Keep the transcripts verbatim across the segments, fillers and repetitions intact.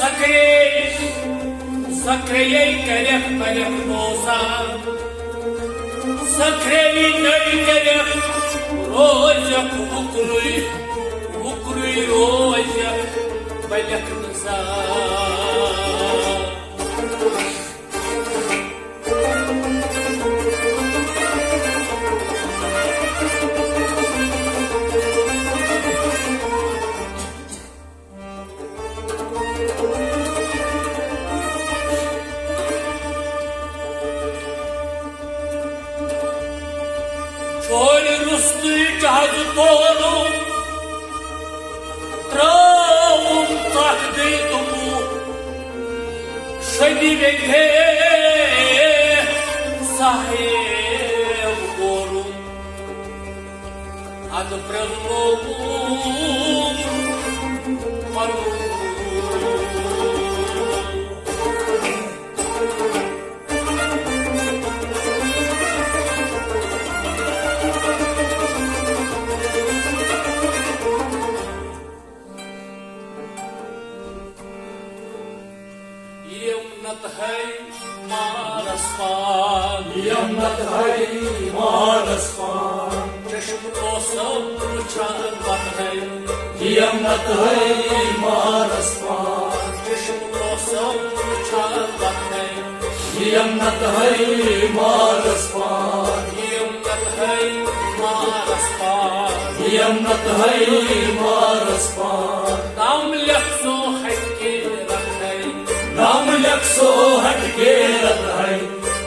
سکرے، سکرے کرکھ پرکھ دوسا، سکرے نئی کرکھ روزکھ وکرُے، وکرُے روزکھ بلکھ نسا۔ چھوڑ رُستُے جہاز تولُن، ترٛاوُن تَتھ بیٚیہِ دوٚپُن، شدی ویگے صاحب کورُن۔ ادٕ پرٛزنووُم پنُن۔ یِم نتہٕ ہے مارس پان۔ یِم نتہٕ ہے مارس پان۔ چشم اوسم وٕچھان پتہٕ ہے۔ یِم نتہٕ ہے مارس پان۔ چشم اوسم وٕچھان پتہٕ ہے۔ یِم نتہٕ ہے مارس پان۔ یِم نتہٕ ہے مارس پان۔ یِم نتہٕ ہے مارس پان۔ نام لیکھ سو ہٹکے رکھ ہے۔ نام لیکھ سو ہٹکے رکھ ہے۔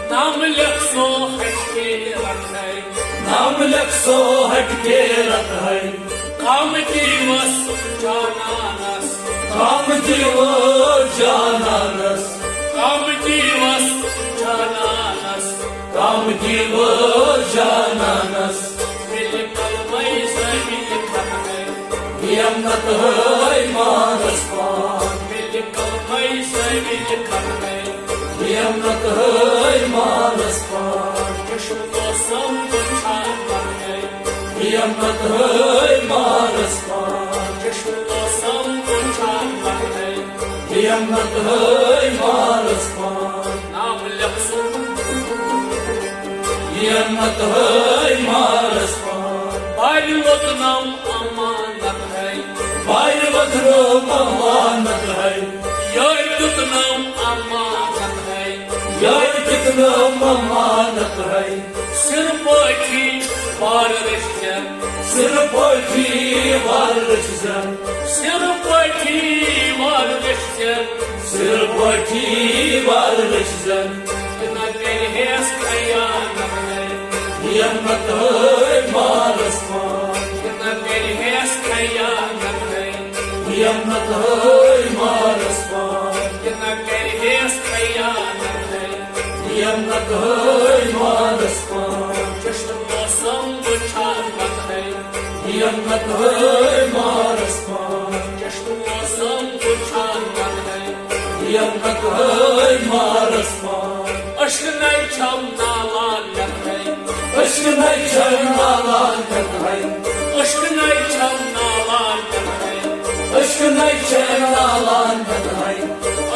نام لیکھ سو ہٹکے رکھ ہے۔ نام لیکھ سو ہٹکے رکھ ہے۔ کام دیوس جانانس۔ کام دیوس جانانس۔ کام دیوس جانانس۔ کام دیوس جانانس۔ مِلہِ کلمَے سٲری ختمے۔ یِم نتہٕ ہے مارس پان۔ مِلہِ کلمَے سٲری ختمے۔ یِم نتہٕ ہے مارس پان۔ چشم اوسم وٕچھان پتہٕ ہے۔ یِم نتہٕ ہے مارس پان۔ چشم اوسم وٕچھان پتہٕ ہے۔ یِم نتہٕ ہے مارس پان۔ نام لیکھ سو۔ یِم نتہٕ ہے مارس پان۔ بارِ ووتنم امانت ہے۔ بارِ ووتنم امانت ہے۔ یٲرۍ دیُتنم امانت ہے۔ یٲرۍ دیُتنم امانت ہے۔ سِر پٲٹھی وار رٔچھزٮ۪ن۔ سِر پٲٹھی وار رٔچھزٮ۪ن۔ سِر پٲٹھی وار رٔچھزٮ۪ن۔ سِر پٲٹھی وار رٔچھزٮ۪ن۔ یہِ نہ کَرِہٮ۪س خیانت ہے۔ یِم نتہٕ ہے مارس پان۔ یہِ نہ کَرِہٮ۪س خیانت ہے۔ یِم نتہٕ ہے مارس پان۔ یہِ نہ کَرِہٮ۪س خیانت ہے۔ یِم نتہٕ ہے مارس پان۔ چشم اوسم وٕچھان پتہٕ ہے۔ یِم نتہٕ ہے مارس پان۔ چشم اوسم وٕچھان پتہٕ ہے۔ یِم نتہٕ ہے مارس پان۔ عشق نَے چھم نالان پتہٕ ہے۔ عشق نَے چھم نالان پتہٕ ہے۔ عشق نَے چھم نالان پتہٕ ہے۔ عشق نَے چھم نالان پتہٕ ہے۔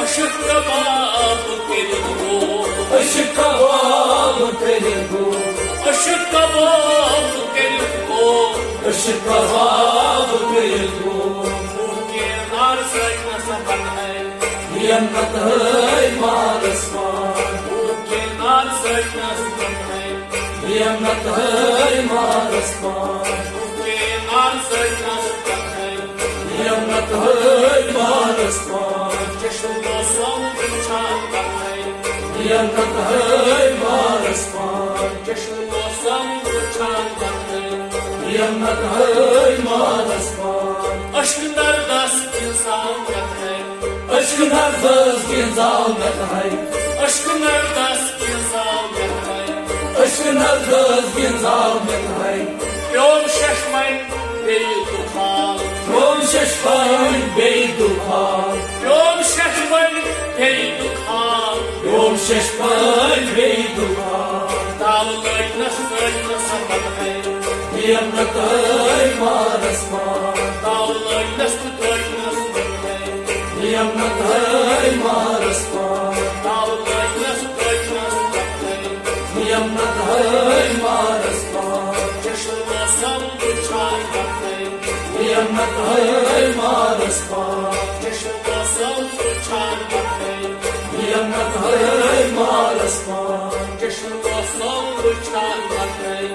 عشق کباب کٔرِتھ گوٚو۔ عشق کباب کٔرِتھ گوٚو۔ عشق کباب کٔرِتھ گوٚو۔ عشق کباب کٔرِتھ گوٚو۔ بھوٗکے نار سۭتۍ نہ سا بنہٕ ہے۔ یِم نتہٕ ہے مارس پان۔ بھوٗکے نار سۭتۍ نہ سا بنہٕ ہے۔ یِم نتہٕ ہے مارس پان۔ بھوٗکے نار سۭتۍ نہ سا بنہٕ ہے۔ یِم نتہٕ ہے مارس پان۔ چشم اوسم وٕچھان پتہٕ ہے۔ یِم نتہٕ ہے مارس پان۔ چشم اوسم وٕچھان پتہٕ ہے۔ یِم نتہٕ ہے مارس پان۔ عشق دردس انسان پتہٕ ہے۔ عشق دردس انسان پتہٕ ہے۔ عشق دردس انسان پتہٕ ہے۔ عشق دردس انسان پتہٕ ہے۔ پیوم ششمن بیٚیہِ دُفال۔ پیوم ششمن بیٚیہِ دُفال۔ پیوم ششمن بیٚیہِ دُفال۔ پیوم ششمن بیٚیہِ دُفال۔ تاوٕ لٲگنس لٲگنس سمت ہے۔ یِم نتہٕ ہے مارس پان۔ تاوٕ لٲگنس تہٕ لٲگنس سمت ہے۔ یِم نتہٕ ہے یمت ہے مارس پان، چشم وسم وچھان بتھے۔ یمت ہے مارس پان، چشم وسم وچھان بتھے۔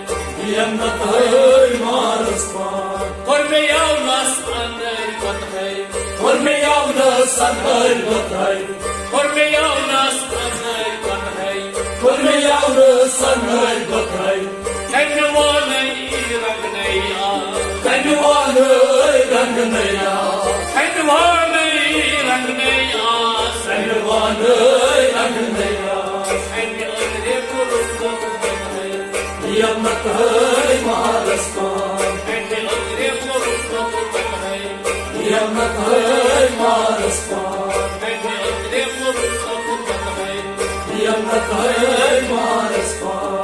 یمت ہے مارس پان، کوٚر مےٚ یونس اندر بتھے۔ کوٚر مےٚ یونس اندر بتھے۔ کوٚر مےٚ یونس اندر بتھے۔ کوٚر مےٚ یونس اندر بتھے۔ کمہِ وانَے رنگنے آس۔ کمہِ وانَے رنگنے آس۔ کمہِ وانَے رنگنے آس۔ کمہِ وانَے رنگنے آس۔ کمہِ أنٛدرِ کوٚرُکھ بتھے۔ یمت ہے مارس پان۔ کمہِ أنٛدرِ کوٚرُکھ بتھے۔ یمت ہے مارس پان۔ کمہِ أنٛدرِ کوٚرُکھ بتھے۔ یمت ہے مارس پان۔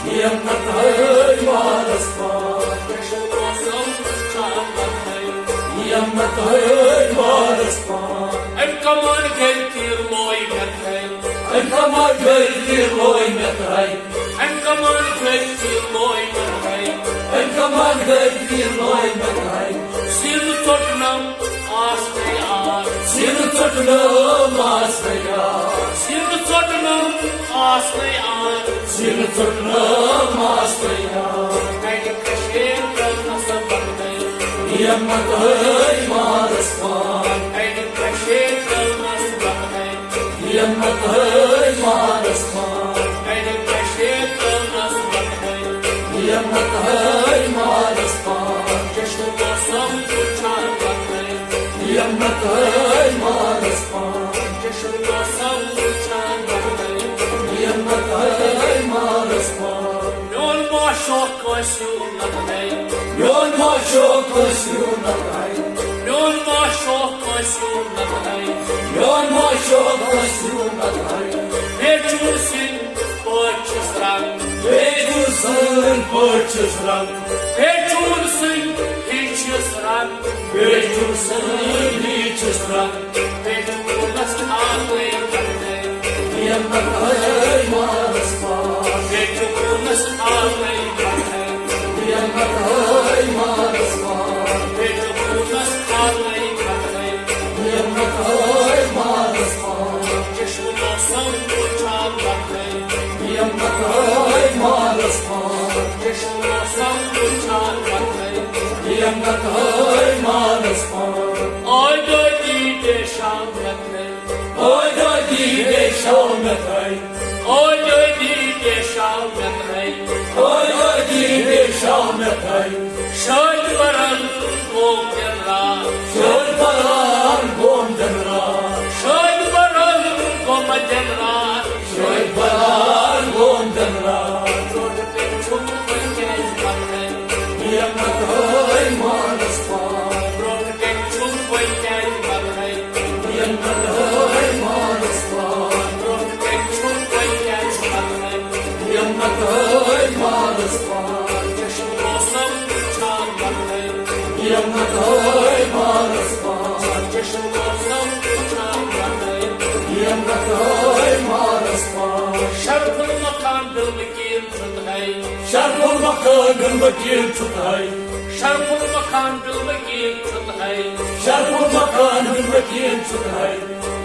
یمت ہے مارس پان۔ یمت ہے مارس پان۔ أمۍ کمان گرِ تیٖر لوے مےٚ تھے۔ أمۍ کمان گرِ تیٖر لوے مےٚ تھے۔ أمۍ کمان گرِ تیٖر لوے مےٚ تھے۔ أمۍ کمان گرِ تیٖر لوے مےٚ تھے۔ سیٖنہٕ ژوٚٹنم آس نَے آر۔ سیٖنہٕ ژوٚٹنم آس نَے آر۔ سیٖنہٕ ژوٚٹنم آس نَے آر۔ سیٖنہٕ ژوٚٹنم آس نَے آر۔ کَنہِ کٔشیٖر ترٲونَس بَتہٕ۔ یمت ہے مارس پان۔ کَنہِ کٔشیٖر ترٲونَس بَتہٕ۔ یمت ہے مارس پان۔ کَنہِ کٔشیٖر ترٲونَس بَتہٕ۔ یمت ہے مارس پان۔ چشم وسم وچھان بتھے۔ یمت ہے مارس پان۔ چشم وسم وچھان بتھے۔ یمت ہے مارس پان۔ میون معشوق کٲنٛسہِ ہیوٗ نہ تھے۔ میون معشوق کٲنٛسہِ ہیوٗ نہ تھے۔ میون معشوق کٲنٛسہِ ہیوٗ نہ تھے۔ میون معشوق کٲنٛسہِ ہیوٗ نہ تھے۔ بے چوٗنہٕ سٕنٛدۍ پٲٹھۍ چھُس رنٛگ۔ بے چوٗنہٕ سٕنٛدۍ پٲٹھۍ چھُس رنٛگ۔ بے چوٗنہٕ سٕنٛدۍ ہِوۍ چھُس رنٛگ۔ بے چوٗنہٕ سٕنٛدۍ ہِوۍ چھُس رنٛگ۔ بے چوٗنس کھاتَے بتھے۔ یمت ہے مارس پان۔ بے چوٗنس کھاتَے بتھے۔ یمت ہے مارس پان۔ بے چوٗنس کھاتَے بتھے۔ یمت ہے مارس پان۔ چشم وسم وچھان بتھے۔ یمت ہے مارس پان۔ چشم وسم وچھان بتھے۔ یمت ہے مارس پان۔ آزٲدی بے شام بتھے۔ آزٲدی بے شام بتھے۔ آزٲدی بے شام بتھے۔ آزٲدی بے شام بتھے۔ شٲدۍ برن گوٚو دِن راتھ۔ شٲدۍ برن گوٚو دِن راتھ۔ شٲدۍ برن گوٚو دِن راتھ۔ شٲدۍ برن گوٚو دِن راتھ۔ برونٛٹھ کَنہِ چھُم وۄنۍ کیٛازِ بتھے؟ یمت ہے مارس پان۔ برونٛٹھ کَنہِ چھُم وۄنۍ کیٛازِ بتھے؟ یمت ہے مارس پان۔ برونٛٹھ کَنہِ چھُم وۄنۍ کیٛازِ بتھے؟ یمت ہے مارس پان۔ چشم وسم وچھان بتھے۔ یمت ہے مارس پان۔ چشم وسم وچھان بتھے۔ یمت ہے مارس پان۔ شرف المکان بالمکین چھُ تۄہہِ۔ شرف المکان بالمکین چھُ تۄہہِ۔ شرف المکان بالمکین چھُ تۄہہِ۔ شرف المکان بالمکین چھُ تۄہہِ۔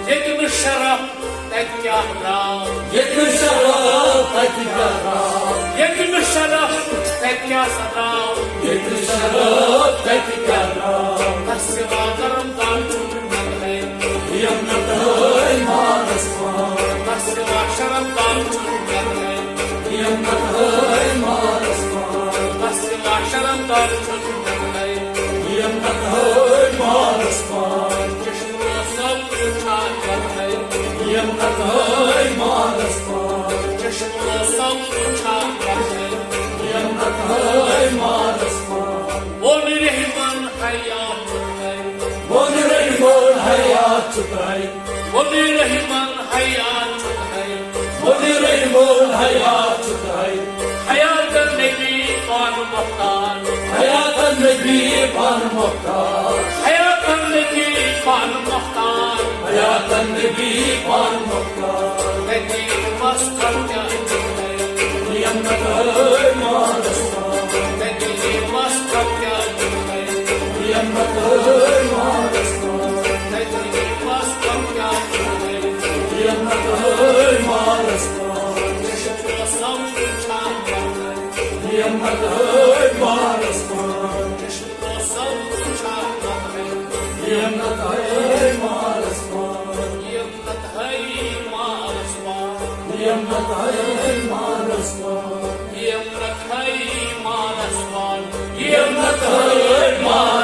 ییٚتہِ نہٕ شرف تَتہِ کیٛاہ درٛاو؟ ییٚتہِ نہٕ شرف تَتہِ کیٛاہ درٛاو؟ ییٚتہِ نہٕ شرف تَتہِ کیٛاہ سا درٛاو؟ ییٚتہِ نہٕ شرف تَتہِ کیٛاہ درٛاو؟ تَس سِوا گرم دان چھُنہٕ مےٚ تۄہہِ۔ یمت ہے مارس پان۔ تَس سِوا شرم دان چھُنہٕ مےٚ تۄہہِ۔ یمت ہے مارس پان۔ تَس سِوا شرم دان چھُنہٕ مےٚ تۄہہِ۔ یمت ہے مارس پان۔ چشم وسم وچھان بتھے۔ یمت ہے مارس پان۔ چشم وسم وچھان بتھے۔ یمت ہے مارس پان۔ ووٚن رحمن حیات چھُ تۄہہِ۔ ووٚن رحمن حیات چھُ تۄہہِ۔ ووٚن رحمن حیات چھُ تۄہہِ۔ ووٚن رحمن حیات چھُ تۄہہِ۔ حیات النبی پانہٕ مۄختار۔ حیات النبی پانہٕ مۄختار۔ حیات النبی پانہٕ مۄختار۔ حیات النبی پانہٕ مۄختار۔ تٔتی مۄختار کیٛاہ چھُ تۄہہِ؟ یمت ہے مارس پان۔ تٔتی یِم نہ تھٲے مالس پان، یِم نہ تھٲے مالس پان، یِم نہ تھٲے مالس